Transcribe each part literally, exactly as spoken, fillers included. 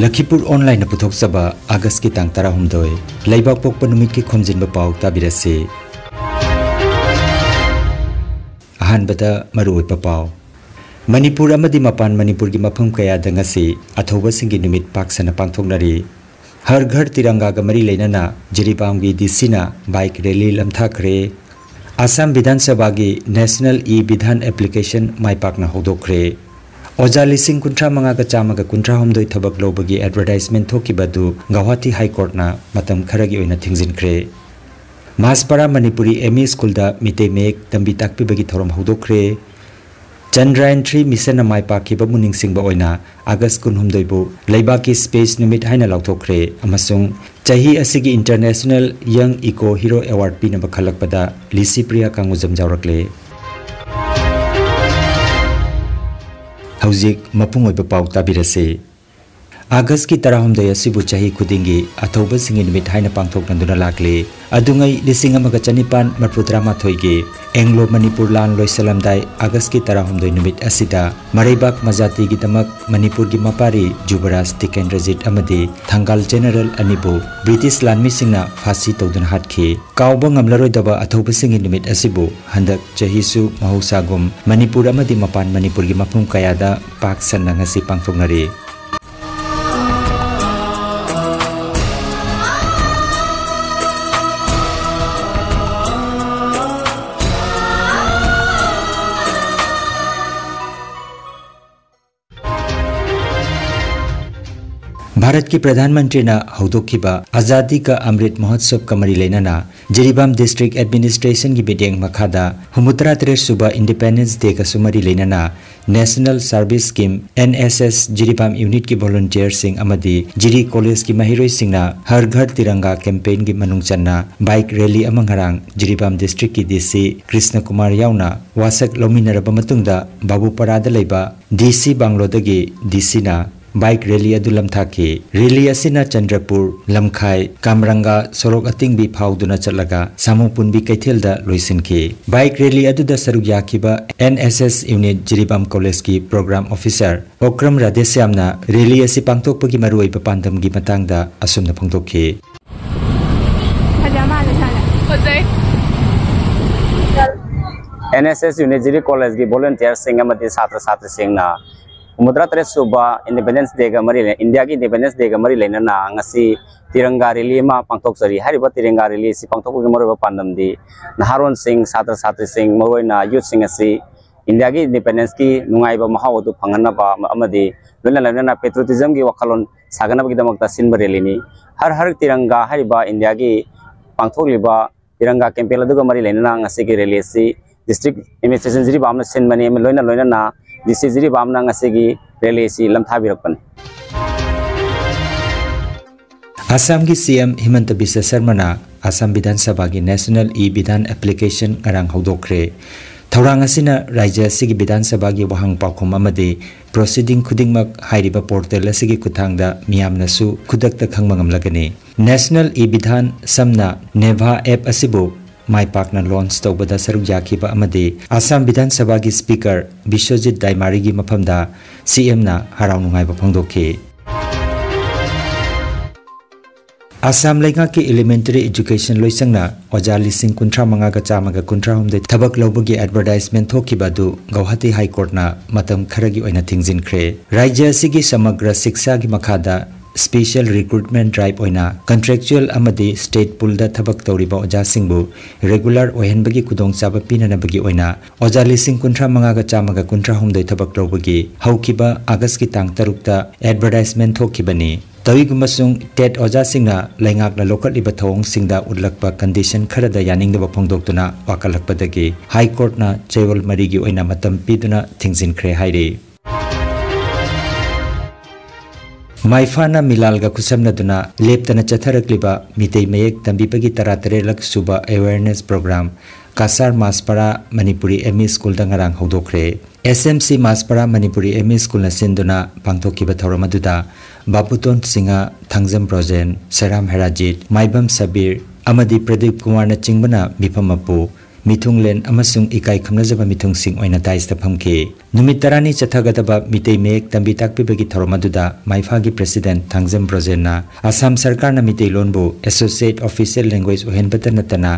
ꯂꯈꯤꯄꯨꯔ ꯑꯣꯟꯂꯥꯏꯟꯅ ꯄꯨꯊꯣꯛꯆꯕ ꯑꯥꯒꯁꯀꯤ ꯇꯥꯡ ꯇꯔꯥꯍꯨꯝꯗꯣꯏ, ꯂꯩꯕꯥꯛ ꯄꯣꯛꯄ ꯅꯨꯃꯤꯠꯀꯤ ꯈꯣꯝꯖꯤꯟꯕ ꯄꯥꯎ ꯇꯥꯕꯤꯔꯁꯤ꯫ ꯑꯍꯥꯟꯕꯗ ꯃꯔꯨꯑꯣꯏꯕ ꯄꯥꯎ꯫ ꯃꯅꯤꯄꯨꯔ ꯑꯃꯗꯤ ꯃꯄꯥꯟ ꯃꯅꯤꯄꯨꯔꯒꯤ ꯃꯐꯝ ꯀꯌꯥꯗ ꯉꯁꯤ ꯑꯊꯧꯕꯁꯤꯡꯒꯤ ꯅꯨꯃꯤꯠ ꯄꯥꯛ ꯁꯟꯅ ꯄꯥꯡꯊꯣꯛꯅꯔꯤ꯫ ꯍꯔ ꯘꯔ ꯇꯤꯔꯪꯒꯥꯒ ꯃꯔꯤ ꯂꯩꯅꯅ ꯖꯤꯔꯤꯕꯥꯝꯒꯤ ꯗꯤꯁꯤꯅ ꯕꯥꯏꯛ ꯔꯦꯂꯤ ꯂꯝꯊꯥꯈ꯭ꯔꯦ꯫ ꯑꯁꯥꯝ ꯕꯤꯙꯥꯟ ꯁꯚꯥꯒꯤ ꯅꯦꯁꯅꯦꯜ ꯏ ꯕꯤꯙꯥꯟ ꯑꯦꯄ꯭ꯂꯤꯀꯦꯁꯟ ꯃꯥꯏ ꯄꯥꯛꯅ ꯍꯧꯗꯣꯛꯈ꯭ꯔꯦ꯫ ꯑꯣꯖꯥ ꯂꯤꯁꯤꯡ ꯀꯨꯟꯊ꯭ꯔꯥ ꯃꯉꯥꯒ ꯆꯥꯝꯃꯒ ꯀꯨꯟꯊ꯭ꯔꯥ ꯍꯨꯝꯗꯣꯏ ꯊꯕꯛ ꯂꯧꯕꯒꯤ ꯑꯦꯗꯚꯔꯇꯥꯏꯖꯃꯦꯟ ꯊꯣꯛꯈꯤꯕ ꯑꯗꯨ ꯒꯧꯍꯥꯇꯤ ꯍꯥꯏ ꯀꯣꯔꯠꯅ ꯃꯇꯝ ꯈꯔꯒꯤ ꯑꯣꯏꯅ ꯊꯤꯡꯖꯤꯟꯈ꯭ꯔꯦ꯫ ꯃꯥꯁꯄꯥꯔꯥ ꯃꯅꯤꯄꯨꯔꯤ ꯑꯦꯝ ꯏ ꯁ꯭ꯀꯨꯜꯗ ꯃꯤꯇꯩ ꯃꯌꯦꯛ ꯇꯝꯕꯤ ꯇꯥꯛꯄꯤꯕꯒꯤ ꯊꯧꯔꯝ ꯍꯧꯗꯣꯛꯈ꯭ꯔꯦ꯫ ꯆꯟꯗ꯭ꯔꯌꯥꯟ ꯊ꯭ꯔꯤ ꯃꯤꯁꯟꯅ ꯃꯥꯏ ꯄꯥꯛꯈꯤꯕꯕꯨ ꯅꯤꯡꯁꯤꯡꯕ ꯑꯣꯏꯅ ꯑꯥꯒꯁ ꯀꯨꯟꯍꯨꯝꯗꯣꯏꯕꯨ ꯂꯩꯕꯥꯛꯀꯤ ꯁ꯭ꯄꯦꯁ ꯅꯨꯃꯤꯠ ꯍꯥꯏꯅ ꯂꯥꯎꯊꯣꯛꯈ꯭ꯔꯦ ꯑꯃꯁꯨꯡ ꯆꯍꯤ ꯑꯁꯤꯒꯤ ꯏꯟꯇꯔꯅꯦꯁꯅꯦꯜ ꯌꯪ ꯏꯀꯣ ꯍꯤꯔꯣ ꯑꯦꯋꯥꯔꯗ ꯄꯤꯅꯕ ꯈꯜꯂꯛꯄꯗ ꯂꯤꯁꯤꯄ꯭ꯔꯤꯌꯥ ꯀꯥꯡꯉꯨꯖꯝ ꯌꯥꯎꯔꯛꯂꯦ꯫ ꯍꯧꯖꯤꯛ ꯃꯄꯨꯡ ꯑꯣꯏꯕ ꯄꯥꯎ ꯇꯥꯕꯤꯔꯁꯤ꯫ ꯑꯥꯒꯁꯀꯤ ꯇꯔꯥꯍꯨꯝꯗꯣꯏ ꯑꯁꯤꯕꯨ ꯆꯍꯤ ꯈꯨꯗꯤꯡꯒꯤ ꯑꯊꯧꯕꯁꯤꯡꯒꯤ ꯅꯨꯃꯤꯠ ꯍꯥꯏꯅ ꯄꯥꯡꯊꯣꯛꯅꯗꯨꯅ ꯂꯥꯛꯂꯤ꯫ ꯑꯗꯨꯉꯩ ꯂꯤꯁꯤꯡ ꯑꯃꯒ ꯆꯅꯤꯄꯥꯟ ꯃꯔꯤꯐꯨ ꯇꯔꯥꯃꯥꯊꯣꯏꯒꯤ ꯑꯦꯡꯂꯣ ꯃꯅꯤꯄꯨꯔ ꯂꯥꯟ ꯂꯣꯏꯁꯤꯜꯂꯝꯗꯥꯏ ꯑꯥꯒꯁꯀꯤ ꯇꯔꯥꯍꯨꯝꯗꯣꯏ ꯅꯨꯃꯤꯠ ꯑꯁꯤꯗ ꯃꯔꯩꯕꯥꯛ ꯃꯖꯥꯇꯤꯒꯤꯗꯃꯛ ꯃꯅꯤꯄꯨꯔꯒꯤ ꯃꯄꯥꯔꯤ ꯖꯨꯕꯔꯥꯖ ꯇꯤꯀꯦꯟꯗ꯭ꯔꯖꯤꯠ ꯑꯃꯗꯤ ꯊꯪꯒꯥꯜ ꯖꯦꯅꯔꯦꯜ ꯑꯅꯤꯕꯨ ꯕ꯭ꯔꯤꯇꯤꯁ ꯂꯥꯟꯃꯤꯁꯤꯡꯅ ꯐꯥꯁꯤ ꯇꯧꯗꯨꯅ ꯍꯥꯠꯈꯤ꯫ ꯀꯥꯎꯕ ꯉꯝꯂꯔꯣꯏꯗꯕ ꯑꯊꯧꯕꯁꯤꯡꯒꯤ ꯅꯨꯃꯤꯠ ꯑꯁꯤꯕꯨ ꯍꯟꯗꯛ ꯆꯍꯤꯁꯨ ꯃꯍꯧꯁꯥꯒꯨꯝ ꯃꯅꯤꯄꯨꯔ ꯑꯃꯗꯤ ꯃꯄꯥꯟ ꯃꯅꯤꯄꯨꯔꯒꯤ ꯃꯐꯝ ꯀꯌꯥꯗ ꯄꯥꯛ ꯁꯟꯅ ꯉꯁꯤ ꯄꯥꯡꯊꯣꯛꯅꯔꯤ꯫ ꯚꯥꯔꯠꯀꯤ ꯄ꯭ꯔꯙꯥꯟ ꯃꯟꯇ꯭ꯔꯤꯅ ꯍꯧꯗꯣꯛꯈꯤꯕ ꯑꯖꯥꯗꯤ ꯀ ꯑꯃ꯭ꯔꯤꯠ ꯃꯍꯣꯠꯁꯕꯀ ꯃꯔꯤ ꯂꯩꯅꯅ ꯖꯤꯔꯤꯕꯥꯝ ꯗꯤꯁꯇ꯭ꯔꯤꯛ ꯑꯦꯗꯃꯤꯅꯤꯁꯇ꯭ꯔꯦꯁꯟꯒꯤ ꯃꯤꯠꯌꯦꯡ ꯃꯈꯥꯗ ꯍꯨꯝꯐꯨꯇꯔꯥ ꯇꯔꯦꯠ ꯁꯨꯕ ꯏꯟꯗꯤꯄꯦꯟꯗꯦꯟꯁ ꯗꯦꯒꯁꯨ ꯃꯔꯤ ꯂꯩꯅꯅ national service scheme, and S ꯑꯦꯁ, ꯖꯤꯔꯤꯕꯥꯝ ꯌꯨꯅꯤꯠꯀꯤ ꯚꯣꯂꯨꯟꯇꯤꯌꯔꯁꯤꯡ ꯑꯃꯗꯤ ꯖꯤꯔꯤ ꯀꯣꯂꯦꯖꯀꯤ ꯃꯍꯩꯔꯣꯏꯁꯤꯡꯅ ꯍꯔ ꯘꯔ ꯇꯤꯔꯪꯒꯥ ꯀꯦꯝꯄꯦꯟꯒꯤ ꯃꯅꯨꯡ ꯆꯟꯅ ꯕꯥꯏꯛ ꯔꯦꯂꯤ ꯑꯃ ꯉꯔꯥꯡ ꯖꯤꯔꯤꯕꯥꯝ ꯗꯤꯁꯇ꯭ꯔꯤꯛꯀꯤ ꯗꯤ ꯁꯤ ꯀ꯭ꯔꯤꯁꯅ ꯀꯨꯃꯥꯔ ꯌꯥꯎꯅ ꯋꯥꯁꯛ ꯂꯧꯃꯤꯟꯅꯔꯕ ꯃꯇꯨꯡꯗ ꯕꯥꯕꯨꯄꯥꯔꯥꯗ ꯂꯩꯕ ꯗꯤ ꯁꯤ ꯕꯪꯒ꯭ꯂꯣꯗꯒꯤ ꯗꯤ ꯁꯤꯅ ꯕꯥꯏꯛ ꯔꯦꯂꯤ ꯑꯗꯨ ꯂꯝꯊꯥꯈꯤ꯫ ꯔꯦꯂꯤ ꯑꯁꯤꯅ ꯆꯟꯗ꯭ꯔꯄꯨꯔ, ꯂꯝꯈꯥꯏ, ꯀꯥꯝꯔꯪꯒꯥ ꯁꯣꯔꯣꯛ ꯑꯇꯤꯡꯕꯤ ꯐꯥꯎꯗꯨꯅ ꯆꯠꯂꯒ ꯁꯥꯃꯨꯄꯨꯟꯕꯤ ꯀꯩꯊꯦꯜꯗ ꯂꯣꯏꯁꯤꯟꯈꯤ꯫ ꯕꯥꯏꯛ ꯔꯦꯂꯤ ꯑꯗꯨꯗ ꯁꯔꯨꯛ ꯌꯥꯈꯤꯕ N S S unit Jiribam ꯀꯣꯂꯦꯖꯀꯤ ꯄ꯭ꯔꯣꯒ꯭ꯔꯥꯝ ꯑꯣꯐꯤꯁꯥꯔ ꯑꯣꯀ꯭ꯔꯝ ꯔꯥꯙꯦꯁ꯭ꯌꯥꯝꯅ ꯔꯦꯂꯤ ꯑꯁꯤ ꯄꯥꯡꯊꯣꯛꯄꯒꯤ ꯃꯔꯨꯑꯣꯏꯕ ꯄꯥꯟꯗꯝꯒꯤ ꯃꯇꯥꯡꯗ ꯑꯁꯨꯝꯅ ꯐꯣꯡꯗꯣꯛꯈꯤ꯫ ꯐꯖ ꯃꯥꯜꯂꯦ ꯁꯥꯔ꯫ ꯐꯖꯩ꯫ ꯑꯦꯟ ꯑꯦꯁ ꯑꯦꯁ ꯌꯨꯅꯤꯠ ꯖꯤꯔꯤ ꯀꯣꯂꯦꯖꯀꯤ ꯚꯣꯂꯨꯟꯇꯤꯌꯔꯁꯤꯡ ꯑꯃꯗꯤ ꯁꯥꯇ꯭ꯔ ꯁꯥꯇ꯭ꯔꯤꯁꯤꯡꯅ ꯍꯨꯝꯐꯨꯇꯔꯥ ꯇꯔꯦꯠ ꯁꯨꯕ ꯏꯟꯗꯤꯄꯦꯟꯗꯦꯟꯁ ꯗꯦꯒ ꯃꯔꯤ ꯂꯩ-, ꯏꯟꯗꯤꯌꯥꯒꯤ ꯏꯟꯗꯤꯄꯦꯟꯗꯦꯟꯁ ꯗꯦꯒ ꯃꯔꯤ ꯂꯩꯅꯅ ꯉꯁꯤ ꯇꯤꯔꯪꯒꯥ ꯔꯦꯂꯤ ꯑꯃ ꯄꯥꯡꯊꯣꯛꯆꯔꯤ꯫ ꯍꯥꯏꯔꯤꯕ ꯇꯤꯔꯪꯒꯥ ꯔꯦꯂꯤ ꯑꯁꯤ ꯄꯥꯡꯊꯣꯛꯄꯒꯤ ꯃꯔꯨꯑꯣꯏꯕ ꯄꯥꯟꯗꯝꯗꯤ ꯅꯍꯥꯔꯣꯟꯁꯤꯡ, ꯁꯥꯇ꯭ꯔ ꯁꯥꯇ꯭ꯔꯤꯁꯤꯡ, ꯃꯔꯨꯑꯣꯏꯅ ꯌꯨꯠꯁꯤꯡ ꯑꯁꯤ ꯏꯟꯗꯤꯌꯥꯒꯤ ꯏꯟꯗꯤꯄꯦꯟꯗꯦꯟꯁꯀꯤ ꯅꯨꯡꯉꯥꯏꯕ ꯃꯍꯥꯎ ꯑꯗꯨ ꯐꯪꯍꯟꯅꯕ ꯑꯃ-, ꯑꯃꯗꯤ ꯂꯣꯏꯅ ꯂꯣꯏꯅꯅ ꯄꯦꯇ꯭ꯔꯣꯇꯤꯖꯝꯒꯤ ꯋꯥꯈꯜꯂꯣꯟ ꯁꯥꯒꯠꯅꯕꯒꯤꯗꯃꯛꯇ ꯁꯤꯟꯕ ꯔꯦꯂꯤꯅꯤ꯫ ꯍꯔ ꯍꯔ ꯇꯤꯔꯪꯒꯥ ꯍꯥꯏꯔꯤꯕ ꯏꯟꯗꯤꯌꯥꯒꯤ ꯄꯥꯡꯊꯣꯛꯂꯤꯕ ꯇꯤꯔꯪꯒꯥ ꯀꯦꯝꯄꯦꯟ ꯑꯗꯨꯒ ꯃꯔꯤ ꯂꯩꯅꯅ ꯉꯁꯤꯒꯤ ꯔꯦꯂꯤ ꯑꯁꯤ ꯗꯤꯁꯇ꯭ꯔꯤꯛ ꯑꯦꯗꯃꯤꯅꯤꯁꯇ꯭ꯔꯦꯁꯟ ꯖꯤꯔꯤꯕꯥꯝꯅ ꯁꯤꯟꯕꯅꯤ꯫ ꯂꯣꯏꯅ ꯂꯣꯏꯅꯅ ꯗꯤ ꯁꯤ ꯖꯤꯔꯤꯕꯥꯝꯅ ꯉꯁꯤꯒꯤ ꯔꯦꯂꯤ ꯑꯁꯤ ꯂꯝꯊꯥꯕꯤꯔꯛꯄꯅꯤ꯫ ꯑꯁꯥꯝꯒꯤ ꯁꯤ ꯑꯦꯝ ꯍꯤꯃꯟꯇ ꯕꯤꯁ꯭ꯋ ꯁꯔꯃꯅ ꯑꯁꯥꯝ ꯕꯤꯙꯥꯟ ꯁꯚꯥꯒꯤ ꯅꯦꯁꯅꯦꯜ ꯏ ꯕꯤꯙꯥꯟ ꯑꯦꯄ꯭ꯂꯤꯀꯦꯁꯟ ꯉꯔꯥꯡ ꯍꯧꯗꯣꯛꯈ꯭ꯔꯦ꯫ ꯊꯧꯔꯥꯡ ꯑꯁꯤꯅ ꯔꯥꯖ꯭ꯌ ꯑꯁꯤꯒꯤ ꯕꯤꯙꯥꯟ ꯁꯚꯥꯒꯤ ꯋꯥꯍꯪ ꯄꯥꯎꯈꯨꯝ ꯑꯃꯗꯤ ꯄ꯭ꯔꯣꯁꯤꯗꯤꯡ ꯈꯨꯗꯤꯡꯃꯛ ꯍꯥꯏꯔꯤꯕ ꯄꯣꯔꯇꯦꯜ ꯑꯁꯤꯒꯤ ꯈꯨꯠꯊꯥꯡꯗ ꯃꯤꯌꯥꯝꯅꯁꯨ ꯈꯨꯗꯛꯇ ꯈꯪꯕ ꯉꯝꯂꯒꯅꯤ꯫ ꯅꯦꯁꯅꯦꯜ ꯏ ꯕꯤꯙꯥꯟ ꯁꯝꯅ ꯅꯦꯚꯥ ꯑꯦꯞ ꯑꯁꯤꯕꯨ ꯃꯥꯏ ꯄꯥꯛꯅ ꯂꯣꯟꯆ ꯇꯧꯕꯗ ꯁꯔꯨꯛ ꯌꯥꯈꯤꯕ ꯑꯃꯗꯤ ꯑꯁꯥꯝ ꯕꯤꯙꯥꯟ ꯁꯚꯥꯒꯤ ꯁ꯭ꯄꯤꯀꯔ ꯕꯤꯁ꯭ꯋꯖꯤꯠ ꯗꯥꯏꯃꯥꯔꯤꯒꯤ ꯃꯐꯝꯗ ꯁꯤ ꯑꯦꯝꯅ ꯍꯔꯥꯎ ꯅꯨꯡꯉꯥꯏꯕ ꯐꯣꯡꯗꯣꯛꯈꯤ꯫ ꯑꯁꯥꯝ ꯂꯩꯉꯥꯛꯀꯤ ꯏꯂꯤꯃꯦꯟꯇꯔꯤ ꯑꯦꯖꯨꯀꯦꯁꯟ ꯂꯣꯏꯁꯪꯅ ꯑꯣꯖꯥ ꯂꯤꯁꯤꯡ ꯀꯨꯟꯊ꯭ꯔꯥ ꯃꯉꯥꯒ ꯆꯥꯝꯃꯒ ꯀꯨꯟꯊ꯭ꯔꯥ ꯍꯨꯝꯗꯣꯏ ꯊꯕꯛ ꯂꯧꯕꯒꯤ ꯑꯦꯗꯚꯔꯇꯥꯏꯖꯃꯦꯟ ꯊꯣꯛꯈꯤꯕ ꯑꯗꯨ ꯒꯧꯍꯥꯇꯤ ꯍꯥꯏ ꯀꯣꯔꯠꯅ ꯃꯇꯝ ꯈꯔꯒꯤ ꯑꯣꯏꯅ ꯊꯤꯡꯖꯤꯟꯈ꯭ꯔꯦ꯫ ꯔꯥꯖ꯭ꯌ ꯑꯁꯤꯒꯤ ꯁꯃꯒ꯭ꯔ ꯁꯤꯛꯁꯥꯒꯤ ꯃꯈꯥꯗ ꯁ꯭ꯄꯦꯁꯤꯌꯦꯜ ꯔꯤꯀ꯭ꯔꯨꯠꯃꯦꯟ ꯗ꯭ꯔꯥꯏꯚ ꯑꯣꯏꯅ ꯀꯟꯇ꯭ꯔꯦꯛꯆꯨꯑꯦꯜ ꯑꯃꯗꯤ ꯁ꯭ꯇꯦꯠ ꯄꯨꯜꯗ ꯊꯕꯛ ꯇꯧꯔꯤꯕ ꯑꯣꯖꯥꯁꯤꯡꯕꯨ ꯔꯦꯒꯨꯂꯔ ꯑꯣꯏꯍꯟꯕꯒꯤ ꯈꯨꯗꯣꯡꯆꯥꯕ ꯄꯤꯅꯅꯕꯒꯤ ꯑꯣꯏꯅ ꯑꯣꯖꯥ ꯂꯤꯁꯤꯡ ꯀꯨꯟꯊ꯭ꯔꯥ ꯃꯉꯥꯒ ꯆꯥꯝꯃꯒ ꯀꯨꯟꯊ꯭ꯔꯥ ꯍꯨꯝꯗꯣꯏ ꯊꯕꯛ ꯂꯧꯕꯒꯤ ꯍꯧꯈꯤꯕ ꯑꯥꯒꯁꯀꯤ ꯇꯥꯡ ꯇꯔꯨꯛꯇ ꯑꯦꯗꯚꯔꯇꯥꯏꯖꯃꯦꯟ ꯊꯣꯛꯈꯤꯕꯅꯤ꯫ ꯇꯧꯏꯒꯨꯝꯕꯁꯨꯡ ꯇꯦꯠ ꯑꯣꯖꯥꯁꯤꯡꯅ ꯂꯩꯉꯥꯛꯅ ꯂꯧꯈꯠꯂꯤꯕ ꯊꯧꯑꯣꯡꯁꯤꯡꯗ ꯎꯠꯂꯛꯄ ꯀꯟꯗꯤꯁꯟ ꯈꯔꯗ ꯌꯥꯅꯤꯡꯗꯕ ꯐꯣꯡꯗꯣꯛꯇꯨꯅ ꯋꯥꯀꯠꯂꯛꯄꯗꯒꯤ ꯍꯥꯏ ꯀꯣꯔꯠꯅ ꯆꯌꯣꯜ ꯃꯔꯤꯒꯤ ꯑꯣꯏꯅ ꯃꯇꯝ ꯄꯤꯗꯨꯅ ꯊꯤꯡꯖꯤꯟꯈ꯭ꯔꯦ ꯍꯥꯏꯔꯤ꯫ ꯃꯥꯏꯐꯥꯅ ꯃꯤꯂꯥꯜꯒ ꯈꯨꯠꯁꯝꯅꯗꯨꯅ ꯂꯦꯞꯇꯅ ꯆꯠꯊꯔꯛꯂꯤꯕ ꯃꯤꯇꯩ ꯃꯌꯦꯛ ꯇꯝꯕꯤꯕꯒꯤ ꯇꯔꯥꯇꯔꯦꯠꯂꯛ ꯁꯨꯕ ꯑꯦꯋꯦꯔꯅꯦꯁ ꯄ꯭ꯔꯣꯒ꯭ꯔꯥꯝ ꯀꯁꯥꯔ ꯃꯥꯁꯄꯥꯔꯥ ꯃꯅꯤꯄꯨꯔꯤ ꯑꯦꯝ ꯏ ꯁ꯭ꯀꯨꯜꯗ ꯉꯔꯥꯡ ꯍꯧꯗꯣꯛꯈ꯭ꯔꯦ꯫ S M C Maspara Manipuri M E ꯁ꯭ꯀꯨꯜꯅ ꯁꯤꯟꯗꯨꯅ ꯄꯥꯡꯊꯣꯛꯈꯤꯕ ꯊꯧꯔꯝ ꯑꯗꯨꯗ ꯕꯥꯕꯨꯇꯣꯟ ꯁꯤꯡꯍ, ꯊꯥꯡꯖꯝ ꯕ꯭ꯔꯣꯖꯦꯟ, ꯁꯦꯔꯥꯝ ꯍꯦꯔꯥꯖꯤꯠ, ꯃꯥꯏꯕꯝ ꯁꯕꯤꯔ ꯑꯃꯗꯤ ꯄ꯭ꯔꯗꯤꯞ ꯀꯨꯃꯥꯔꯅ ꯆꯤꯡꯕꯅ ꯃꯤꯐꯝ ꯃꯄꯨ, ꯃꯤꯊꯨꯡꯂꯦꯟ ꯑꯃꯁꯨꯡ ꯏꯀꯥꯏ ꯈꯨꯝꯅꯖꯕ ꯃꯤꯊꯨꯡꯁꯤꯡ ꯑꯣꯏꯅ ꯗꯥꯏꯁꯇ ꯐꯝꯈꯤ꯫ ꯅꯨꯃꯤꯠ ꯇꯔꯥꯅꯤ ꯆꯠꯊꯒꯗꯕ ꯃꯤꯇꯩ ꯃꯌꯦꯛ ꯇꯝꯕꯤ ꯇꯥꯛꯄꯤꯕꯒꯤ ꯊꯧꯔꯝ ꯑꯗꯨꯗ ꯃꯥꯏꯐꯥꯒꯤ ꯄ꯭ꯔꯦꯁꯤꯗꯦꯟꯠ ꯊꯥꯡꯖꯝ ꯕ꯭ꯔꯣꯖꯦꯟꯅ ꯑꯁꯥꯝ ꯁꯔꯀꯥꯔꯅ ꯃꯤꯇꯩꯂꯣꯟꯕꯨ ꯑꯦꯁꯣꯁꯤꯌꯦꯠ ꯑꯣꯐꯤꯁꯤꯌꯦꯜ ꯂꯦꯡꯒ꯭ꯋꯦꯖ ꯑꯣꯏꯍꯟꯕꯇ ꯅꯠꯇꯅ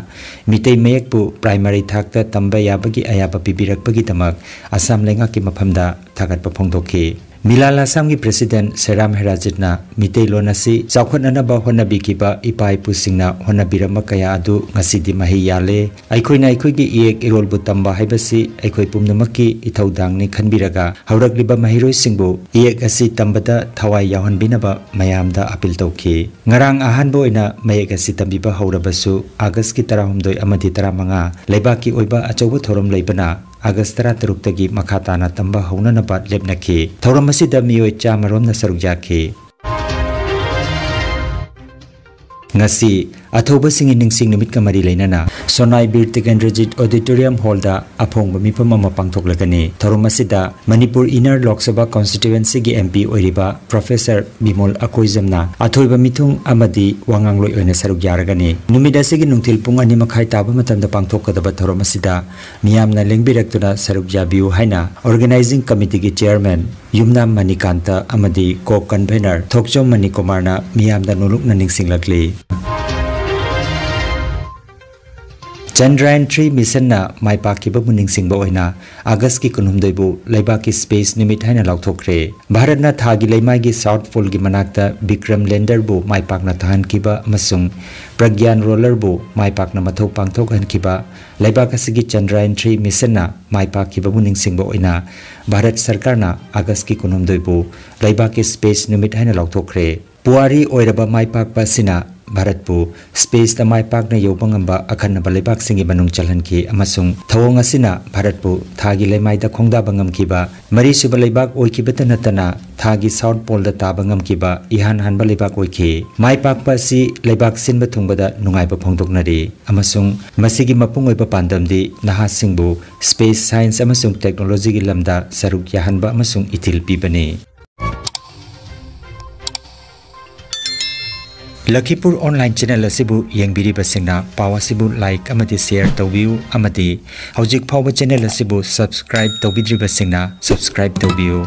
ꯃꯤꯇꯩ ꯃꯌꯦꯛꯄꯨ ꯄ꯭ꯔꯥꯏꯃꯥꯔꯤ ꯊꯥꯛꯇ ꯇꯝꯕ ꯌꯥꯕꯒꯤ ꯑꯌꯥꯕ ꯄꯤꯕꯤꯔꯛꯄꯒꯤꯗꯃꯛ ꯑꯁꯥꯝ ꯂꯩꯉꯥꯛꯀꯤ ꯃꯐꯝꯗ ꯊꯥꯒꯠꯄ ꯐꯣꯡꯗꯣꯛꯈꯤ꯫ ꯃꯤꯂꯥꯜ ꯑꯁꯥꯝꯒꯤ ꯄ꯭ꯔꯦꯁꯤꯗꯦꯟꯠ ꯁꯦꯔꯥꯝ ꯍꯦꯔꯥꯖꯤꯠꯅ ꯃꯤꯇꯩꯂꯣꯟ ꯑꯁꯤ ꯆꯥꯎꯈꯠꯅꯅꯕ ꯍꯣꯠꯅꯕꯤꯈꯤꯕ ꯏꯄꯥ ꯏꯄꯨꯁꯤꯡꯅ ꯍꯣꯠꯅꯕꯤꯔꯝꯕ ꯀꯌꯥ ꯑꯗꯨ ꯉꯁꯤꯗꯤ ꯃꯍꯩ ꯌꯥꯜꯂꯦ꯫ ꯑꯩꯈꯣꯏꯅ ꯑꯩꯈꯣꯏꯒꯤ ꯏꯌꯦꯛ ꯏꯔꯣꯜꯕꯨ ꯇꯝꯕ ꯍꯥꯏꯕꯁꯤ ꯑꯩꯈꯣꯏ ꯄꯨꯝꯅꯃꯛꯀꯤ ꯏꯊꯧꯗꯥꯡꯅꯤ ꯈꯟꯕꯤꯔꯒ ꯍꯧꯔꯛꯂꯤꯕ ꯃꯍꯩꯔꯣꯏꯁꯤꯡꯕꯨ ꯏꯌꯦꯛ ꯑꯁꯤ ꯇꯝꯕꯗ ꯊꯋꯥꯏ ꯌꯥꯎꯍꯟꯕꯤꯅꯕ ꯃꯌꯥꯝꯗ ꯑꯄꯤꯜ ꯇꯧꯈꯤ꯫ ꯉꯔꯥꯡ ꯑꯍꯥꯟꯕ ꯑꯣꯏꯅ ꯃꯌꯦꯛ ꯑꯁꯤ ꯇꯝꯕꯤꯕ ꯍꯧꯔꯕꯁꯨ ꯑꯥꯒꯁꯀꯤ ꯇꯔꯥꯍꯨꯝꯗꯣꯏ ꯑꯃꯗꯤ ꯇꯔꯥꯃꯉꯥ ꯂꯩꯕꯥꯛꯀꯤ ꯑꯣꯏꯕ ꯑꯆꯧꯕ ꯊꯧꯔꯝ ꯂꯩꯕꯅ ꯑꯥꯒꯁ ꯇꯔꯥꯇꯔꯨꯛꯇꯒꯤ ꯃꯈꯥ ꯇꯥꯅ ꯇꯝꯕ ꯍꯧꯅꯅꯕ ꯂꯦꯞꯅꯈꯤ꯫ ꯊꯧꯔꯝ ꯑꯁꯤꯗ ꯃꯤꯑꯣꯏ ꯆꯥꯝꯃ ꯔꯣꯝꯅ ꯁꯔꯨꯛ ꯌꯥꯈꯤ꯫ ꯉꯁꯤ ꯑꯊꯧꯕꯁꯤꯡꯒꯤ ꯅꯤꯡꯁꯤꯡ ꯅꯨꯃꯤꯠꯀ ꯃꯔꯤ ꯂꯩꯅꯅ ꯁꯣꯅꯥꯏ ꯕꯤꯔ ꯇꯤꯀꯦꯟꯗ꯭ꯔꯖꯤꯠ ꯑꯣꯗꯤꯇꯣꯔꯤꯌꯝ ꯍꯣꯜꯗ ꯑꯐꯣꯡꯕ ꯃꯤꯐꯝ ꯑꯃ ꯄꯥꯡꯊꯣꯛꯂꯒꯅꯤ꯫ ꯊꯧꯔꯝ ꯑꯁꯤꯗ Manipur inner Lok Sabha ꯀꯣꯟꯁꯇꯤꯇ꯭ꯌꯨꯑꯦꯟꯁꯤꯒꯤ M P ꯑꯣꯏꯔꯤꯕ ꯄ꯭ꯔꯣꯐꯦꯁꯔ ꯕꯤꯃꯣꯜ ꯑꯀꯣꯏꯖꯝꯅ ꯑꯊꯣꯏꯕ ꯃꯤꯊꯨꯡ ꯑꯃꯗꯤ ꯋꯥꯉꯥꯡꯂꯣꯏ ꯑꯣꯏꯅ ꯁꯔꯨꯛ ꯌꯥꯔꯒꯅꯤ꯫ ꯅꯨꯃꯤꯠ ꯑꯁꯤꯒꯤ ꯅꯨꯡꯊꯤꯜ ꯄꯨꯡ ꯑꯅꯤ ꯃꯈꯥꯏ ꯇꯥꯕ ꯃꯇꯝꯗ ꯄꯥꯡꯊꯣꯛꯀꯗꯕ ꯊꯧꯔꯝ ꯑꯁꯤꯗ ꯃꯤꯌꯥꯝꯅ ꯂꯦꯡꯕꯤꯔꯛꯇꯨꯅ ꯁꯔꯨꯛ ꯌꯥꯕꯤꯌꯨ ꯍꯥꯏꯅ ꯑꯣꯔꯒꯅꯥꯏꯖꯤꯡ ꯀꯃꯤꯇꯤꯒꯤ ꯆꯤꯌꯔꯃꯦꯟ ꯌꯨꯝꯅꯥꯝ ꯃꯅꯤꯀꯥꯟꯇ ꯑꯃꯗꯤ ꯀꯣ ꯀꯟꯚꯦꯅꯔ ꯊꯣꯛꯆꯣꯝ ꯃꯅꯤꯀꯨꯃꯥꯔꯅ ꯃꯤꯌꯥꯝꯗ ꯅꯣꯂꯨꯛꯅ ꯅꯤꯡꯁꯤꯡꯂꯛꯂꯤ꯫ ꯆꯟꯗ꯭ꯔꯌꯥꯟ ꯊ꯭ꯔꯤ ꯃꯤꯁꯟꯅ ꯃꯥꯏ ꯄꯥꯛꯈꯤꯕꯕꯨ ꯅꯤꯡꯁꯤꯡꯕ ꯑꯣꯏꯅ ꯑꯥꯒꯁꯀꯤ ꯀꯨꯟꯍꯨꯝꯗꯣꯏꯕꯨ ꯂꯩꯕꯥꯛꯀꯤ ꯁ꯭ꯄꯦꯁ ꯅꯨꯃꯤꯠ ꯍꯥꯏꯅ ꯂꯥꯎꯊꯣꯛꯈ꯭ꯔꯦ꯫ ꯚꯥꯔꯠꯅ ꯊꯥꯒꯤ ꯂꯩꯃꯥꯏꯒꯤ ꯁꯥꯎꯠ ꯄꯣꯜꯒꯤ ꯃꯅꯥꯛꯇ ꯕꯤꯀ꯭ꯔꯝ ꯂꯦꯟꯗꯔꯕꯨ ꯃꯥꯏ ꯄꯥꯛꯅ ꯊꯥꯍꯟꯈꯤꯕ ꯑꯃꯁꯨꯡ ꯄ꯭ꯔꯒ꯭ꯌꯥꯟ ꯔꯣꯂꯔꯕꯨ ꯃꯥꯏ ꯄꯥꯛꯅ ꯃꯊꯧ ꯄꯥꯡꯊꯣꯛꯍꯟꯈꯤꯕ ꯂꯩꯕꯥꯛ ꯑꯁꯤꯒꯤ ꯆꯟꯗ꯭ꯔꯌꯥꯟ ꯊ꯭ꯔꯤ ꯃꯤꯁꯟꯅ ꯃꯥꯏ ꯄꯥꯛꯈꯤꯕꯕꯨ ꯅꯤꯡꯁꯤꯡꯕ ꯑꯣꯏꯅ ꯚꯥꯔꯠ ꯁꯔꯀꯥꯔꯅ ꯑꯥꯒꯁꯀꯤ ꯀꯨꯟꯍꯨꯝꯗꯣꯏꯕꯨ ꯂꯩꯕꯥꯛꯀꯤ ꯁ꯭ꯄꯦꯁ ꯅꯨꯃꯤꯠ ꯍꯥꯏꯅ ꯂꯥꯎꯊꯣꯛꯈ꯭ꯔꯦ꯫ ꯄꯨꯋꯥꯔꯤ ꯑꯣꯏꯔꯕ ꯃꯥꯏ ꯄꯥꯛꯄ ꯑꯁꯤꯅ ꯚꯥꯔꯠꯄꯨ ꯁ꯭ꯄꯦꯁꯇ ꯃꯥꯏ ꯄꯥꯛꯅ ꯌꯧꯕ ꯉꯝꯕ ꯑꯈꯟꯅꯕ ꯂꯩꯕꯥꯛꯁꯤꯡꯒꯤ ꯃꯅꯨꯡ ꯆꯜꯍꯟꯈꯤ, ꯑꯃꯁꯨꯡ ꯊꯧꯑꯣꯡ ꯑꯁꯤꯅ ꯚꯥꯔꯠꯄꯨ ꯊꯥꯒꯤ ꯂꯩꯃꯥꯏꯗ ꯈꯣꯡꯗꯥꯕ ꯉꯝꯈꯤꯕ ꯃꯔꯤꯁꯨꯕ ꯂꯩꯕꯥꯛ ꯑꯣꯏꯈꯤꯕꯇ ꯅꯠꯇꯅ ꯊꯥꯒꯤ ꯁꯥꯎꯠ ꯄꯣꯜꯗ ꯇꯥꯕ ꯉꯝꯈꯤꯕ ꯏꯍꯥꯟ ꯍꯥꯟꯕ ꯂꯩꯕꯥꯛ ꯑꯣꯏꯈꯤ꯫ ꯃꯥꯏ ꯄꯥꯛꯄ ꯑꯁꯤ ꯂꯩꯕꯥꯛ ꯁꯤꯟꯕ ꯊꯨꯡꯕꯗ ꯅꯨꯡꯉꯥꯏꯕ ꯐꯣꯡꯗꯣꯛꯅꯔꯤ, ꯑꯃꯁꯨꯡ ꯃꯁꯤꯒꯤ ꯃꯄꯨꯡ ꯑꯣꯏꯕ ꯄꯥꯟꯗꯝꯗꯤ ꯅꯍꯥꯁꯤꯡꯕꯨ ꯁ꯭ꯄꯦꯁ ꯁꯥꯏꯟꯁ ꯑꯃꯁꯨꯡ ꯇꯦꯛꯅꯣꯂꯣꯖꯤꯒꯤ ꯂꯝꯗ ꯁꯔꯨꯛ ꯌꯥꯍꯟꯕ ꯑꯃꯁꯨꯡ ꯏꯊꯤꯜ ꯄꯤꯕꯅꯤ꯫ ꯂꯈꯤꯄꯨꯔ ꯑꯣꯟꯂꯥꯏꯟ ꯆꯦꯅꯦꯜ ꯑꯁꯤꯕꯨ ꯌꯦꯡꯕꯤꯔꯤꯕꯁꯤꯡꯅ ꯄꯥꯎ ꯑꯁꯤꯕꯨ ꯂꯥꯏꯛ ꯑꯃꯗꯤ ꯁꯦꯌꯔ ꯇꯧꯕꯤꯌꯨ, ꯑꯃꯗꯤ ꯍꯧꯖꯤꯛ ꯐꯥꯎꯕ ꯆꯦꯅꯦꯜ ꯑꯁꯤꯕꯨ ꯁꯕꯁꯀ꯭ꯔꯥꯏꯕ ꯇꯧꯕꯤꯗ꯭ꯔꯤꯕꯁꯤꯡꯅ ꯁꯕꯁꯀ꯭ꯔꯥꯏꯕ ꯇꯧꯕꯤꯌꯨ꯫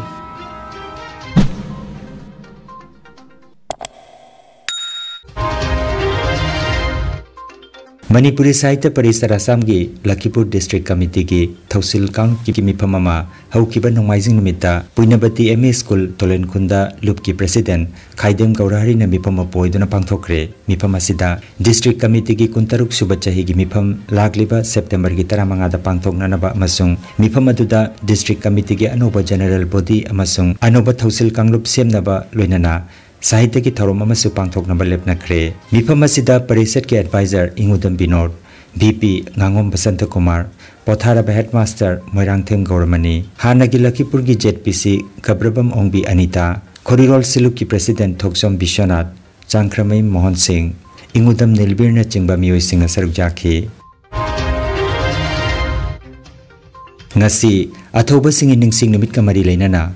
ꯃꯅꯤꯄꯨꯔꯤ ꯁꯥꯍꯤꯇ꯭ꯌ ꯄꯔꯤꯁꯠ ꯑꯁꯥꯝꯒꯤ ꯂꯈꯤꯄꯨꯔ ꯗꯤꯁꯇ꯭ꯔꯤꯛ ꯀꯃꯤꯇꯤꯒꯤ ꯊꯧꯁꯤꯜ ꯀꯥꯡꯂꯨꯞꯀꯤ ꯃꯤꯐꯝ ꯑꯃ ꯍꯧꯈꯤꯕ ꯅꯣꯡꯃꯥꯏꯖꯤꯡ ꯅꯨꯃꯤꯠꯇ ꯄꯨꯏꯅꯕꯇꯤ ꯑꯦꯝ ꯏ ꯁ꯭ꯀꯨꯜ, ꯇꯣꯂꯦꯟꯈꯨꯟꯗ ꯂꯨꯞꯀꯤ ꯄ꯭ꯔꯦꯁꯤꯗꯦꯟꯠ ꯈꯥꯏꯗꯦꯝ ꯒꯧꯔꯍꯔꯤꯅ ꯃꯤꯐꯝ ꯑꯃ ꯄꯣꯏꯗꯨꯅ ꯄꯥꯡꯊꯣꯛꯈ꯭ꯔꯦ꯫ ꯃꯤꯐꯝ ꯑꯁꯤꯗ ꯗꯤꯁꯇ꯭ꯔꯤꯛ ꯀꯃꯤꯇꯤꯒꯤ ꯀꯨꯟꯇꯔꯨꯛ ꯁꯨꯕ ꯆꯍꯤꯒꯤ ꯃꯤꯐꯝ ꯂꯥꯛꯂꯤꯕ ꯁꯦꯞꯇꯦꯝꯕꯔꯒꯤ ꯇꯔꯥꯃꯉꯥꯗ ꯄꯥꯡꯊꯣꯛꯅꯅꯕ ꯑꯃꯁꯨꯡ ꯃꯤꯐꯝ ꯑꯗꯨꯗ ꯗꯤꯁꯇ꯭ꯔꯤꯛ ꯀꯃꯤꯇꯤꯒꯤ ꯑꯅꯧꯕ ꯖꯦꯅꯔꯦꯜ ꯕꯣꯗꯤ ꯑꯃꯁꯨꯡ ꯑꯅꯧꯕ ꯊꯧꯁꯤꯜ ꯀꯥꯡꯂꯨꯞ ꯁꯦꯝꯅꯕ ꯂꯣꯏꯅꯅ ꯁꯥꯍꯤꯇ꯭ꯌꯒꯤ ꯊꯧꯔꯝ ꯑꯃꯁꯨ ꯄꯥꯡꯊꯣꯛꯅꯕ ꯂꯦꯞꯅꯈ꯭ꯔꯦ꯫ ꯃꯤꯐꯝ ꯑꯁꯤꯗ ꯄꯔꯤꯁꯠꯀꯤ ꯑꯦꯗꯚꯥꯏꯖꯔ ꯏꯉꯨꯗꯝ ꯕꯤꯅꯣꯗ, ꯚꯤ ꯄꯤ ꯉꯥꯉꯣꯝ ꯕꯁꯟꯇꯀꯨꯃꯥꯔ, ꯄꯣꯊꯥꯔꯕ ꯍꯦꯗꯃꯥꯁꯇꯔ ꯃꯣꯏꯔꯥꯡꯊꯦꯝ ꯒꯧꯔꯃꯅꯤ, ꯍꯥꯟꯅꯒꯤ ꯂꯈꯤꯄꯨꯔꯒꯤ ꯖꯦꯗ ꯄꯤ ꯁꯤ ꯒꯕ꯭ꯔꯕꯝ ꯑꯣꯡꯕꯤ ꯑꯅꯤꯇꯥ, ꯈꯣꯔꯤꯔꯣꯜ ꯁꯤꯂꯨꯛꯀꯤ ꯄ꯭ꯔꯦꯁꯤꯗꯦꯟꯠ ꯊꯣꯛꯆꯣꯝ ꯕꯤꯁ꯭ꯋꯅꯥꯊ, ꯆꯥꯡꯈ꯭ꯔꯃꯌꯨꯝ ꯃꯣꯍꯟ ꯁꯤꯡ, ꯏꯉꯨꯗꯝ ꯅꯤꯜꯕꯤꯔꯅꯆꯤꯡꯕ ꯃꯤꯑꯣꯏꯁꯤꯡꯅ ꯁꯔꯨꯛ ꯌꯥꯈꯤ꯫ ꯉꯁꯤ ꯑꯊꯧꯕꯁꯤꯡꯒꯤ ꯅꯤꯡꯁꯤꯡ ꯅꯨꯃꯤꯠꯀ ꯃꯔꯤ ꯂꯩꯅꯅ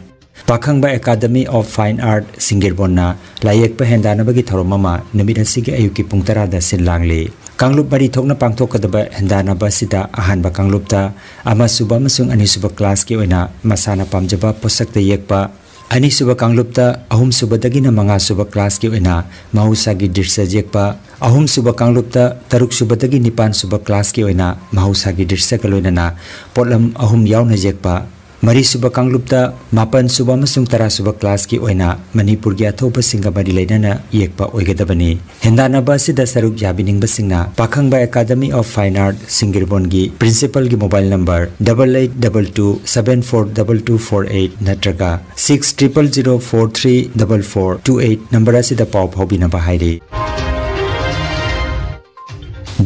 ꯄꯥꯈꯪꯕ ꯑꯦꯀꯥꯗꯃꯤ ꯑꯣꯐ ꯐꯥꯏꯟ ꯑꯥꯔꯠ ꯁꯤꯡꯒꯤꯔꯕꯣꯟꯅ ꯂꯥꯏꯌꯦꯛꯄ ꯍꯦꯟꯗꯥꯟꯅꯕꯒꯤ ꯊꯧꯔꯝ ꯑꯃ ꯅꯨꯃꯤꯠ ꯑꯁꯤꯒꯤ ꯑꯌꯨꯛꯀꯤ ꯄꯨꯡ ꯇꯔꯥꯗ ꯁꯤꯜ ꯂꯥꯡꯂꯤ꯫ ꯀꯥꯡꯂꯨꯞ ꯃꯔꯤ ꯊꯣꯛꯅ ꯄꯥꯡꯊꯣꯛꯀꯗꯕ ꯍꯦꯟꯗꯥꯟꯅꯕ ꯑꯁꯤꯗ ꯑꯍꯥꯟꯕ ꯀꯥꯡꯂꯨꯞꯇ ꯑꯃꯁꯨꯕ ꯑꯃꯁꯨꯡ ꯑꯅꯤꯁꯨꯕ ꯀ꯭ꯂꯥꯁꯀꯤ ꯑꯣꯏꯅ ꯃꯁꯥꯅ ꯄꯥꯝꯖꯕ ꯄꯣꯠꯁꯛꯇ ꯌꯦꯛꯄ, ꯑꯅꯤꯁꯨꯕ ꯀꯥꯡꯂꯨꯞꯇ ꯑꯍꯨꯝꯁꯨꯕꯗꯒꯤꯅ ꯃꯉꯥꯁꯨꯕ ꯀ꯭ꯂꯥꯁꯀꯤ ꯑꯣꯏꯅ ꯃꯍꯧꯁꯥꯒꯤ ꯗ꯭ꯔꯤꯁ꯭ꯌ ꯌꯦꯛꯄ, ꯑꯍꯨꯝꯁꯨꯕ ꯀꯥꯡꯂꯨꯞꯇ ꯇꯔꯨꯛꯁꯨꯕꯗꯒꯤ ꯅꯤꯄꯥꯟꯁꯨꯕ ꯀ꯭ꯂꯥꯁꯀꯤ ꯑꯣꯏꯅ ꯃꯍꯧꯁꯥꯒꯤ ꯗ꯭ꯔꯤꯁ꯭ꯌꯒ ꯂꯣꯏꯅꯅ ꯄꯣꯠꯂꯝ ꯑꯍꯨꯝ ꯌꯥꯎꯅ ꯌꯦꯛꯄ, ꯃꯔꯤꯁꯨꯕ ꯀꯥꯡꯂꯨꯞꯇ ꯃꯥꯄꯟꯁꯨꯕ ꯑꯃꯁꯨꯡ ꯇꯔꯥꯁꯨꯕ ꯀ꯭ꯂꯥꯁꯀꯤ ꯑꯣꯏꯅ ꯃꯅꯤꯄꯨꯔꯒꯤ ꯑꯊꯧꯕꯁꯤꯡꯒ ꯃꯔꯤ ꯂꯩꯅꯅ ꯌꯦꯛꯄ ꯑꯣꯏꯒꯗꯕꯅꯤ꯫ ꯍꯦꯟꯗꯥꯟꯅꯕ ꯑꯁꯤꯗ ꯁꯔꯨꯛ ꯌꯥꯕꯤꯅꯤꯡꯕꯁꯤꯡꯅ ꯄꯥꯈꯪꯕ ꯑꯦꯀꯥꯗꯃꯤ ꯑꯣꯐ ꯐꯥꯏꯟ ꯑꯥꯔꯠ ꯁꯤꯡꯒꯤꯔꯕꯣꯟꯒꯤ ꯄ꯭ꯔꯤꯟꯁꯤꯄꯥꯜꯒꯤ mobile number double eight double two seven four double two four eight ꯅꯠꯇ꯭ꯔꯒ six triple zero four three double four two eight number ꯑꯁꯤꯗ ꯄꯥꯎ ꯐꯥꯎꯕꯤꯅꯕ ꯍꯥꯏꯔꯤ꯫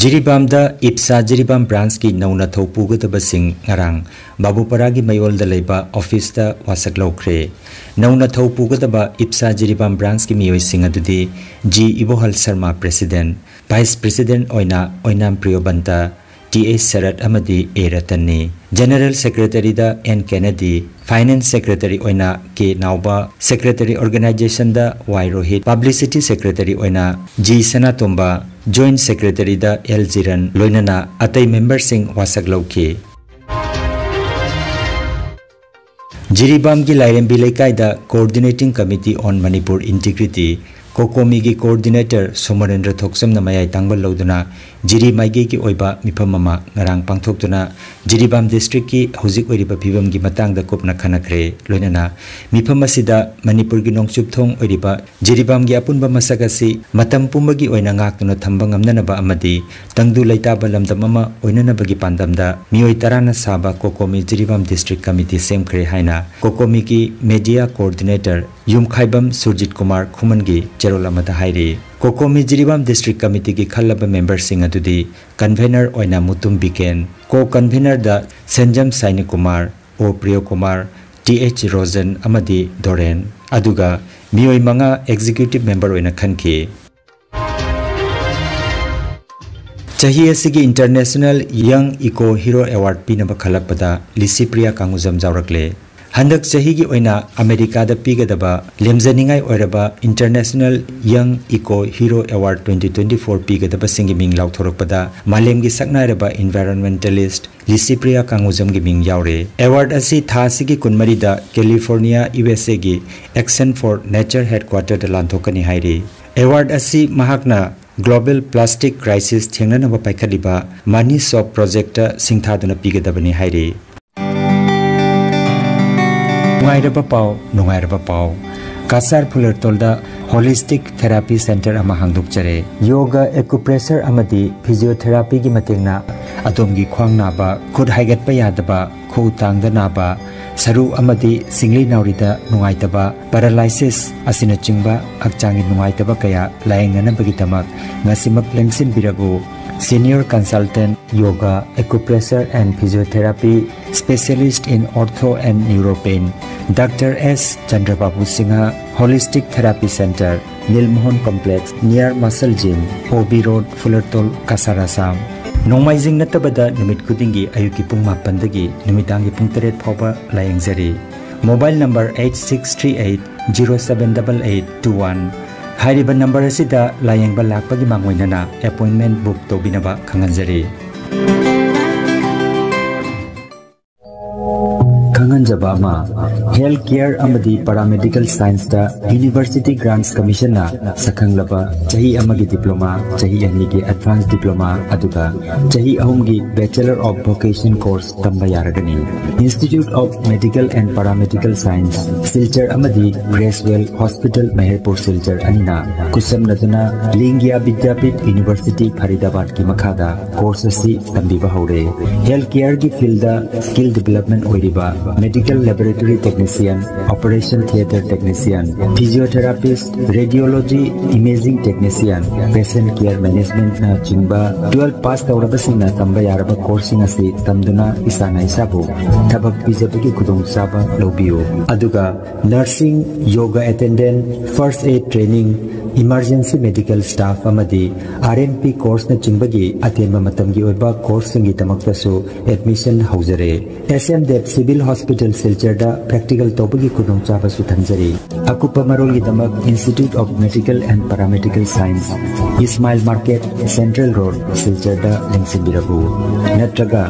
ꯖꯤꯔꯤꯕꯥꯝꯗ ꯏꯞꯁꯥ ꯖꯤꯔꯤꯕꯥꯝ ꯕ꯭ꯔꯥꯟꯁꯀꯤ ꯅꯧꯅ ꯊꯧ ꯄꯨꯒꯗꯕꯁꯤꯡ ꯉꯔꯥꯡ ꯕꯥꯕꯨꯄꯥꯔꯥꯒꯤ ꯃꯌꯣꯜꯗ ꯂꯩꯕ ꯑꯣꯐꯤꯁꯇ ꯋꯥꯁꯛ ꯂꯧꯈ꯭ꯔꯦ꯫ ꯅꯧꯅ ꯊꯧ ꯄꯨꯒꯗꯕ ꯏꯞꯁꯥ ꯖꯤꯔꯤꯕꯥꯝ ꯕ꯭ꯔꯥꯟꯁꯀꯤ ꯃꯤꯑꯣꯏꯁꯤꯡ ꯑꯗꯨꯗꯤ G Ibohal Sharma president, vice president ꯑꯣꯏꯅ ꯑꯣꯏꯅꯥꯝ ꯄ꯭ꯔꯤꯌꯣꯕꯟꯇ, ꯇꯤ ꯑꯦꯁ ꯁꯔꯠ ꯑꯃꯗꯤ ꯑꯦ ꯔꯇꯟꯅꯤ꯫ ꯖꯦꯅꯔꯦꯜ ꯁꯦꯀ꯭ꯔꯦꯇꯔꯤꯗ ꯑꯦꯟ ꯀꯦꯅꯦꯗꯤ, ꯐꯥꯏꯅꯥꯟꯁ ꯁꯦꯀ꯭ꯔꯦꯇꯔꯤ ꯑꯣꯏꯅ ꯀꯦ ꯅꯥꯎꯕ, ꯁꯦꯀ꯭ꯔꯦꯇꯔꯤ ꯑꯣꯔꯒꯅꯥꯏꯖꯦꯁꯟꯗ ꯋꯥꯏ ꯔꯣꯍꯤꯠ, ꯄꯕ꯭ꯂꯤꯁꯤꯇꯤ ꯁꯦꯀ꯭ꯔꯦꯇꯔꯤ ꯑꯣꯏꯅ ꯖꯤ ꯁꯅꯥꯇꯣꯝꯕ, ꯖꯣꯏꯟꯠ ꯁꯦꯀ꯭ꯔꯦꯇꯔꯤꯗ ꯑꯦꯜ ꯖꯤꯔꯟ, ꯂꯣꯏꯅꯅ ꯑꯇꯩ ꯃꯦꯝꯕꯔꯁꯤꯡ ꯋꯥꯁꯛ ꯂꯧꯈꯤ꯫ ꯖꯤꯔꯤꯕꯥꯝꯒꯤ ꯂꯥꯏꯔꯦꯝꯕꯤ ꯂꯩꯀꯥꯏꯗ Coordinating Committee on Manipur Integrity, ꯀꯣꯀꯣꯃꯤꯒꯤ ꯀꯣꯑꯣꯔꯗꯤꯅꯦꯇꯔ ꯁꯣꯃꯣꯔꯦꯟꯗ꯭ꯔ ꯊꯣꯛꯆꯝꯅ ꯃꯌꯥꯏ ꯇꯥꯡꯕ ꯂꯧꯗꯨꯅ ꯖꯤꯔꯤ ꯃꯥꯏꯀꯩꯒꯤ ꯑꯣꯏꯕ ꯃꯤꯐꯝ ꯑꯃ ꯉꯔꯥꯡ ꯄꯥꯡꯊꯣꯛꯇꯨꯅ ꯖꯤꯔꯤꯕꯥꯝ ꯗꯤꯁꯇ꯭ꯔꯤꯛꯀꯤ ꯍꯧꯖꯤꯛ ꯑꯣꯏꯔꯤꯕ ꯐꯤꯕꯝꯒꯤ ꯃꯇꯥꯡꯗ ꯀꯨꯞꯅ ꯈꯟꯅꯈ꯭ꯔꯦ꯫ ꯂꯣꯏꯅꯅ ꯃꯤꯐꯝ ꯑꯁꯤꯗ ꯃꯅꯤꯄꯨꯔꯒꯤ ꯅꯣꯡꯆꯨꯞ ꯊꯣꯡ ꯑꯣꯏꯔꯤꯕ ꯖꯤꯔꯤꯕꯥꯝꯒꯤ ꯑꯄꯨꯟꯕ ꯃꯁꯛ ꯑꯁꯤ ꯃꯇꯝ ꯄꯨꯝꯕꯒꯤ ꯑꯣꯏꯅ ꯉꯥꯛꯇꯨꯅ ꯊꯝꯕ ꯉꯝꯅꯅꯕ ꯑꯃꯗꯤ ꯇꯪꯗꯨ ꯂꯩꯇꯥꯕ ꯂꯝꯗꯝ ꯑꯃ ꯑꯣꯏꯅꯅꯕꯒꯤ ꯄꯥꯟꯗꯝꯗ ꯃꯤꯑꯣꯏ ꯇꯔꯥꯅ ꯁꯥꯕ ꯀꯣꯀꯣꯃꯤ ꯖꯤꯔꯤꯕꯥꯝ ꯗꯤꯁꯇ꯭ꯔꯤꯛ ꯀꯃꯤꯇꯤ ꯁꯦꯝꯈ꯭ꯔꯦ ꯍꯥꯏꯅ ꯀꯣꯀꯣꯃꯤꯒꯤ ꯃꯦꯗꯤꯌꯥ ꯀꯣꯑꯣꯔꯗꯤꯅꯦꯇꯔ ꯌꯨꯝꯈꯥꯏꯕꯝ ꯁꯨꯔꯖꯤꯠ ꯀꯨꯃꯥꯔ ꯈꯨꯃꯟꯒꯤ ꯆꯦꯔꯣꯜ ꯑꯃꯗ ꯍꯥꯏꯔꯤ꯫ ꯀꯣꯀꯣꯃꯤ ꯖꯤꯔꯤꯕꯥꯝ ꯗꯤꯁꯇ꯭ꯔꯤꯛ ꯀꯃꯤꯇꯤꯒꯤ ꯈꯜꯂꯕ ꯃꯦꯝꯕꯔꯁꯤꯡ ꯑꯗꯨꯗꯤ ꯀꯟꯚꯦꯅꯔ ꯑꯣꯏꯅ ꯃꯨꯇꯨꯝ ꯕꯤꯀꯦꯟ, ꯀꯣ ꯀꯟꯚꯦꯅꯔꯗ ꯁꯦꯟꯖꯝ ꯁꯥꯏꯅꯤꯀꯨꯃꯥꯔ, ꯑꯣ ꯄ꯭ꯔꯤꯌꯣꯀꯨꯃꯥꯔ, ꯇꯤ ꯑꯩꯆ ꯔꯣꯖꯟ ꯑꯃꯗꯤ ꯗꯣꯔꯦꯟ, ꯑꯗꯨꯒ ꯃꯤꯑꯣꯏ ꯃꯉꯥ ꯑꯦꯛꯖꯤꯀ꯭ꯌꯨꯇꯤꯚ ꯃꯦꯝꯕꯔ ꯑꯣꯏꯅ ꯈꯟꯈꯤ꯫ ꯆꯍꯤ ꯑꯁꯤꯒꯤ ꯏꯟꯇꯔꯅꯦꯁꯅꯦꯜ ꯌꯪ ꯏꯀꯣ ꯍꯤꯔꯣ ꯑꯦꯋꯥꯔꯗ ꯄꯤꯅꯕ ꯈꯜꯂꯛꯄꯗ ꯂꯤꯁꯤꯄ꯭ꯔꯤꯌꯥ ꯀꯥꯡꯉꯨꯖꯝ ꯌꯥꯎꯔꯛꯂꯦ꯫ ꯍꯟꯗꯛ ꯆꯍꯤꯒꯤ ꯑꯣꯏꯅ ꯑꯃꯦꯔꯤꯀꯥꯗ ꯄꯤꯒꯗꯕ ꯂꯦꯝꯖꯅꯤꯡꯉꯥꯏ ꯑꯣꯏꯔꯕ ꯏꯟꯇꯔꯅꯦꯁꯅꯦꯜ ꯌꯪ eco hero award twenty twenty-four ꯄꯤꯒꯗꯕꯁꯤꯡꯒꯤ ꯃꯤꯡ ꯂꯥꯎꯊꯣꯔꯛꯄꯗ ꯃꯥꯂꯦꯝꯒꯤ ꯁꯛꯅꯥꯏꯔꯕ ꯏꯟꯚꯥꯏꯔꯣꯟꯃꯦꯟꯇꯦꯂꯤꯁ꯭ꯠ ꯂꯤꯁꯤꯄ꯭ꯔꯤꯌꯥ ꯀꯥꯡꯉꯨꯖꯝꯒꯤ ꯃꯤꯡ ꯌꯥꯎꯔꯦ꯫ ꯑꯦꯋꯥꯔꯗ ꯑꯁꯤ ꯊꯥ ꯑꯁꯤꯒꯤ ꯀꯨꯟꯃꯔꯤꯗ ꯀꯦꯂꯤꯐꯣꯔꯅꯤꯌꯥ, ꯌꯨ ꯑꯦꯁ ꯑꯦꯒꯤ Action for Nature headquarterꯗ ꯂꯥꯟꯊꯣꯛꯀꯅꯤ ꯍꯥꯏꯔꯤ꯫ ꯑꯦꯋꯥꯔꯗ ꯑꯁꯤ ꯃꯍꯥꯛꯅ global plastic crisis ꯊꯦꯡꯅꯅꯕ ꯄꯥꯏꯈꯠꯂꯤꯕ ꯃꯅꯤ ꯁꯣꯞ ꯄ꯭ꯔꯣꯖꯦꯛꯇ ꯁꯤꯡꯊꯥꯗꯨꯅ ꯄꯤꯒꯗꯕꯅꯤ ꯍꯥꯏꯔꯤ꯫ ꯅꯨꯡꯉꯥꯏꯔꯕ ꯄꯥꯎ, ꯅꯨꯡꯉꯥꯏꯔꯕ ꯄꯥꯎ꯫ ꯀꯁꯥꯔ ꯐꯨꯂꯔꯇꯣꯜꯗ ꯍꯣꯂꯤꯁꯇꯤꯛ ꯊꯦꯔꯥꯄꯤ ꯁꯦꯟꯇꯔ ꯑꯃ ꯍꯥꯡꯗꯣꯛꯆꯔꯦ꯫ ꯌꯣꯒ, ꯑꯦꯀꯨꯄ꯭ꯔꯦꯁꯔ ꯑꯃꯗꯤ ꯐꯤꯖꯤꯑꯣꯊꯦꯔꯥꯄꯤꯒꯤ ꯃꯇꯦꯡꯅ ꯑꯗꯣꯝꯒꯤ ꯈ꯭ꯋꯥꯡ ꯅꯥꯕ, ꯈꯨꯠ ꯍꯥꯏꯒꯠꯄ ꯌꯥꯗꯕ, ꯈꯨꯎ ꯇꯥꯡꯗ ꯅꯥꯕ, ꯁꯔꯨ ꯑꯃꯗꯤ ꯁꯤꯡꯂꯤ ꯅꯥꯎꯔꯤꯗ ꯅꯨꯡꯉꯥꯏꯇꯕ, ꯄꯦꯔꯥꯂꯥꯏꯁꯤꯁ ꯑꯁꯤꯅꯆꯤꯡꯕ ꯍꯛꯆꯥꯡꯒꯤ ꯅꯨꯡꯉꯥꯏꯇꯕ ꯀꯌꯥ ꯂꯥꯌꯦꯡꯅꯅꯕꯒꯤꯗꯃꯛ ꯉꯁꯤꯃꯛ ꯂꯦꯡꯁꯤꯟꯕꯤꯔꯕꯨ꯫ Senior Consultant Yoga, Acupressure and Physiotherapy, Specialist in Ortho and Neuropain, Doctor S Chandrababu Singha, Holistic Therapy Center, Nilmohan Complex, near Muscle Gym, O B Road, Fulatol, Kasar, Assam. ꯅꯣꯡꯃꯥꯏꯖꯤꯡ ꯅꯠꯇꯕꯗ ꯅꯨꯃꯤꯠ ꯈꯨꯗꯤꯡꯒꯤ ꯑꯌꯨꯛꯀꯤ ꯄꯨꯡ ꯃꯥꯄꯟꯗꯒꯤ ꯅꯨꯃꯤꯗꯥꯡꯒꯤ ꯄꯨꯡ ꯇꯔꯦꯠ ꯐꯥꯎꯕ ꯂꯥꯌꯦꯡꯖꯔꯤ꯫ Mobile number eight six three eight zero seven double eight two one꯫ ꯍꯥꯏꯔꯤꯕ ꯅꯝꯕꯔ ꯑꯁꯤꯗ ꯂꯥꯌꯦꯡꯕ ꯂꯥꯛꯄꯒꯤ ꯃꯥꯡꯑꯣꯏꯅꯅ appointment book ꯇꯧꯕꯤꯅꯕ ꯈꯪꯍꯟꯖꯔꯤ꯫ ꯈꯪꯍꯟꯖꯕ ꯑꯃ, Health Care ꯑꯃꯗꯤ Paramedical Scienceꯇ University Grants Commissionꯅ ꯁꯛꯈꯪꯂꯕ ꯆꯍꯤ ꯑꯃꯒꯤ diploma, ꯆꯍꯤ ꯑꯅꯤꯒꯤ advanced diploma, ꯑꯗꯨꯒ ꯆꯍꯤ ꯑꯍꯨꯝꯒꯤ Bachelor of Vocation course ꯇꯝꯕ ꯌꯥꯔꯒꯅꯤ꯫ Institute of Medical and Paramedical Science, Silchar ꯑꯃꯗꯤ Creswell Hospital, ꯃꯍꯦꯔꯄꯨꯔ, ꯁꯤꯜꯆꯔ ꯑꯅꯤꯅ ꯈꯨꯠꯁꯝꯅꯗꯨꯅ ꯂꯤꯡꯒꯤꯌꯥ ꯕꯤꯗ꯭ꯌꯥꯄꯤꯊ University, ꯐꯔꯤꯗꯥꯕꯥꯗꯀꯤ ꯃꯈꯥꯗ course ꯑꯁꯤ ꯇꯝꯕꯤꯕ ꯍꯧꯔꯦ꯫ Health Careꯒꯤ fieldꯗ skill development ꯑꯣꯏꯔꯤꯕ Medical Laboratory Technician, Operation Theatre Technician, Physiotherapist, Radiology, Imaging Technician, Patient Care Managementꯅ ꯆꯤꯡꯕ twelve pass ꯇꯧꯔꯕꯁꯤꯡꯅ ꯇꯝꯕ ꯌꯥꯔꯕ courseꯁꯤꯡ ꯑꯁꯤ ꯇꯝꯗꯨꯅ ꯏꯁꯥꯅ ꯏꯁꯥꯕꯨ ꯊꯕꯛ ꯄꯤꯖꯕꯒꯤ ꯈꯨꯗꯣꯡꯆꯥꯕ ꯂꯧꯕꯤꯌꯨ꯫ ꯑꯗꯨꯒ Nursing, Yoga Attendant, First Aid Training, Emergency Medical Staff ꯑꯃꯗꯤ R M P courseꯅꯆꯤꯡꯕꯒꯤ ꯑꯇꯦꯟꯕ ꯃꯇꯝꯒꯤ ꯑꯣꯏꯕ courseꯁꯤꯡꯒꯤꯗꯃꯛꯇꯁꯨ admission ꯍꯧꯖꯔꯦ꯫ S M Dev Civil Hospital, ꯁꯤꯜꯆꯔꯗ practical ꯇꯧꯕꯒꯤ ꯈꯨꯗꯣꯡꯆꯥꯕꯁꯨ ꯊꯝꯖꯔꯤ꯫ ꯑꯀꯨꯞꯄ ꯃꯔꯣꯜꯒꯤꯗꯃꯛ Institute of Medical and Paramedical Science, Ismail Market, Central Road, ꯁꯤꯜꯆꯔꯗ ꯂꯦꯡꯁꯤꯟꯕꯤꯔꯛꯎ꯫ ꯅꯠꯇ꯭ꯔꯒ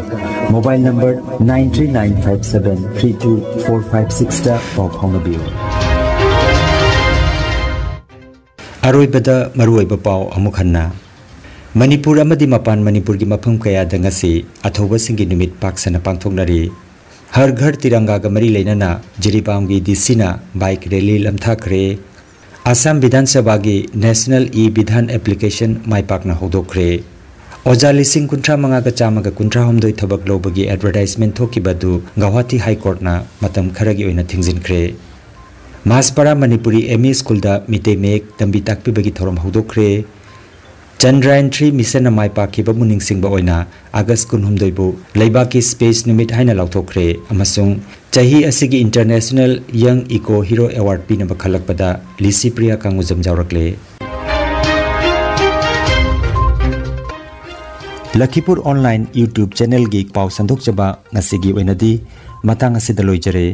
mobile number nine three nine five seven three two four five sixꯇ ꯄꯥꯎ ꯐꯥꯎꯅꯕꯤꯌꯨ꯫ ꯑꯔꯣꯏꯕꯗ ꯃꯔꯨꯑꯣꯏꯕ ꯄꯥꯎ ꯑꯃꯨꯛ ꯍꯟꯅ꯫ ꯃꯅꯤꯄꯨꯔ ꯑꯃꯗꯤ ꯃꯄꯥꯟ ꯃꯅꯤꯄꯨꯔꯒꯤ ꯃꯐꯝ ꯀꯌꯥꯗ ꯉꯁꯤ ꯑꯊꯧꯕꯁꯤꯡꯒꯤ ꯅꯨꯃꯤꯠ ꯄꯥꯛ ꯁꯟꯅ ꯄꯥꯡꯊꯣꯛꯅꯔꯤ꯫ ꯍꯔ ꯘꯔ ꯇꯤꯔꯪꯒꯥꯒ ꯃꯔꯤ ꯂꯩꯅꯅ ꯖꯤꯔꯤꯕꯥꯝꯒꯤ D Cꯅ bike rally ꯂꯝꯊꯥꯈ꯭ꯔꯦ꯫ ꯑꯁꯥꯝ ꯕꯤꯙꯥꯟ ꯁꯚꯥꯒꯤ National E-Bidhan Application ꯃꯥꯏ ꯄꯥꯛꯅ ꯍꯧꯗꯣꯛꯈ꯭ꯔꯦ꯫ ꯑꯣꯖꯥ ꯂꯤꯁꯤꯡ ꯀꯨꯟꯊ꯭ꯔꯥ ꯃꯉꯥꯒ ꯆꯥꯝꯃꯒ ꯀꯨꯟꯊ꯭ꯔꯥ ꯍꯨꯝꯗꯣꯏ ꯊꯕꯛ ꯂꯧꯕꯒꯤ advertisement ꯊꯣꯛꯈꯤꯕ ꯑꯗꯨ ꯒꯧꯍꯥꯇꯤ High Courtꯅ ꯃꯇꯝ ꯈꯔꯒꯤ ꯑꯣꯏꯅ ꯊꯤꯡꯖꯤꯟꯈ꯭ꯔꯦ꯫ ꯃꯥꯁꯄꯥꯔꯥ ꯃꯅꯤꯄꯨꯔꯤ M E schoolꯗ ꯃꯤꯇꯩ ꯃꯌꯦꯛ ꯇꯝꯕꯤ ꯇꯥꯛꯄꯤꯕꯒꯤ ꯊꯧꯔꯝ ꯍꯧꯗꯣꯛꯈ꯭ꯔꯦ꯫ ꯆꯟꯗ꯭ꯔꯌꯥꯟ ꯊ꯭ꯔꯤ ꯃꯤꯁꯟꯅ ꯃꯥꯏ ꯄꯥꯛꯈꯤꯕꯕꯨ ꯅꯤꯡꯁꯤꯡꯕ ꯑꯣꯏꯅ ꯑꯥꯒꯁ ꯀꯨꯟꯍꯨꯝꯗꯣꯏꯕꯨ ꯂꯩꯕꯥꯛꯀꯤ ꯁ꯭ꯄꯦꯁ ꯅꯨꯃꯤꯠ ꯍꯥꯏꯅ ꯂꯥꯎꯊꯣꯛꯈ꯭ꯔꯦ ꯑꯃꯁꯨꯡ ꯆꯍꯤ ꯑꯁꯤꯒꯤ ꯏꯟꯇꯔꯅꯦꯁꯅꯦꯜ ꯌꯪ ꯏꯀꯣ ꯍꯤꯔꯣ ꯑꯦꯋꯥꯔꯗ ꯄꯤꯅꯕ ꯈꯜꯂꯛꯄꯗ ꯂꯤꯁꯤꯄ꯭ꯔꯤꯌꯥ ꯀꯥꯡꯉꯨꯖꯝ ꯌꯥꯎꯔꯛꯂꯦ꯫ ꯂꯈꯤꯄꯨꯔ ꯑꯣꯟꯂꯥꯏꯟ YouTube ꯆꯦꯅꯦꯜꯒꯤ ꯄꯥꯎ ꯁꯟꯗꯣꯛꯆꯕ ꯉꯁꯤꯒꯤ ꯑꯣꯏꯅꯗꯤ ꯃꯇꯥꯡ ꯑꯁꯤꯗ ꯂꯣꯏꯖꯔꯦ꯫